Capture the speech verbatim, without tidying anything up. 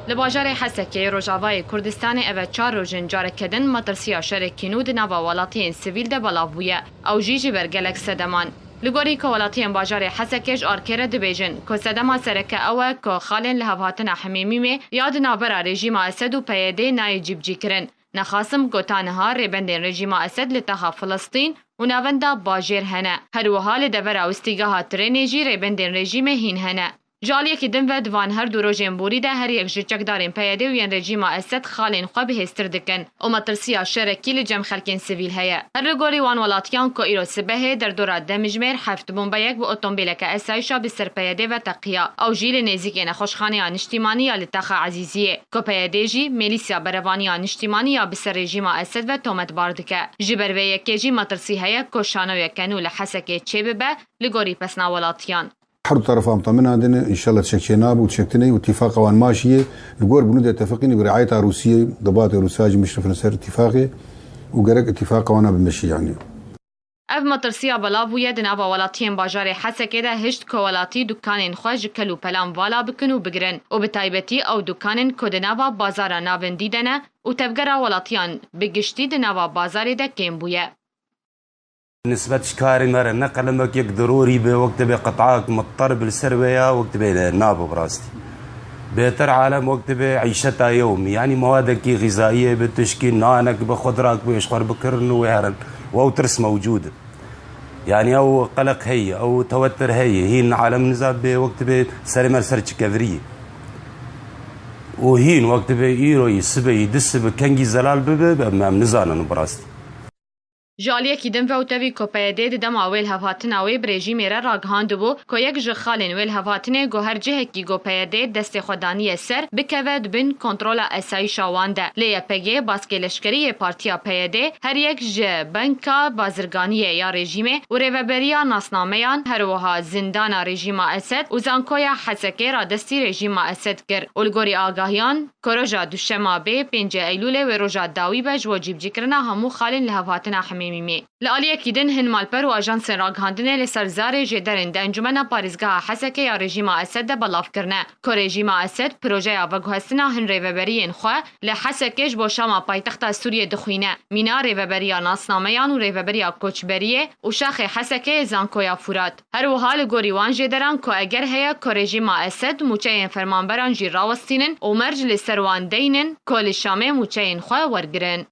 Li bajarê Hesekê Rojavayê Kurdistanê ev e çar roj in careke din metirsiya şerekî nû di nava welatiyên sivîl de belav bûye. Ew jî ji ber gelek sedeman. Li gorî kowelatiyên bajarê Hesekê ji arkê re dibêjin ku sedema sereke ew e ku xalên lihevhatina Himêmîmê ya di navbera rejîma Esed û P Y D'ê nayê cîbicîkirin. Nexasim ku ta niha rêbendên rejîma Esed li taxa Filistîn û navenda bajêr hene. Her wiha li devera wistîgeha trênê jî rêbendên rejîmê hîn hene. Ji aliyekî din ve di van her du rojên borî de her yek ji çekdarên P Y D û yên rejîma Esed xalên xwe bihêztir dikin û metirsiya şerekî li cem xelkên sivîl heye. Her li gorî wan welatiyan ku îro sibehê derdora demjimêr heft bombeyek bi otombêleke esayîşa bi ser P Y D ve teqiya. Ew jî li nêzîkê nexweşxaneya niştîmanî ya li Taxa Ezîziyê, ku P Y D jî mêlîsya berevaniya niştîmanî ya bi ser rejîma Esed ve tometbar dike. Ji ber vê yekê jî metirsî heye ku şanoyeke nû li Hesekê çêbibe, li gorî pesna welatiyan. Her du terefa miteminandine, înşallah tiştek çênabe û tiştek tune ye û tîfaqa wan maşî ye. Li gor bi nû de tefiqîne bi riayeta Rûsiyê, debatê Rûsya jî mişrifin ser îtîfaqê û gerek îtîfaqa wana bimeşî, yanî. Ev metirsiya belav bûye di nava welatiyên bajarê Hesekê de hişt ku welatî dukanên xwe ji kel û pelan vala bikin û bigirin û bi taybetî ew dukanên ku di nava bazara navendî de ne û tevgera welatiyan bi giştî di nava bazarê de kêm bûye. Nisbet ji karê me re ne qelemek yek dirorî be, wek dibê qit'ak mittar bi li ser wê ya, wek dibê nabe bi rastî. Bêtir alem wek dibê îşeta yewmî, yanî mewadekî xîzayiyê bi tişkî nanek bi xudrak bi ji xwe re bikirin û wê herin. Wew tirs mewcûd e. Yanî ew qeleq heye, ew tewetir heye. Hîn alem niza bê wek dibê serê me li ser çikevirî ye. Û hîn wek dibê îroyî, sibeyî, du sibi kengî zelal bibe, em, em nizanin bi rastî. Ji aliyekî din ve û tevî ku P Y D di dema wê lihevhatina wê bi rejîmê re ragihandibû ku yek ji xalên wê lihevhatinê ku her cihekî ku P Y D destê xwe daniye ser, bikeve di bin kontrola esayîşa wan de. Lê Y P G, baskê leşkerî yê partiya P Y D, her yek ji Banka Bazirganiyê ya rejîmê û Rêveberiya Nasnameyan, her wiha zindana rejîma Esed û zankoya Hesekê radestî rejîma Esed kir û li gorî agahiyan, ku roja duşema bê, pêncê Eylûlê wê roja dawî be ji bo cîbicîkirina hemû xalên lihevhatina Himêmîmê. Li aliyekî din hin malper û ajansên ragihandinê li ser zarê jêderên di Encûmena Parêzgeha Hesekê ya rejîma Esed de belav kirine ku rejîma Esed projeya veguhestina hin rêveberiyên xwe li Hesekê ji bo Şama paytexta Sûriyê dixwîne, mîna Rêveberiya Nasnameyan û Rêveberiya Koçberiyê û Şaxê Hesekê yê Zankoya Furat. Her wiha li gorî wan jêderan ku eger heye ku rejîma Esed mûçeyên fermanberan jî rawestînin û merc li ser wan deynin ku li Şamê mûçeyên xwe wergirin.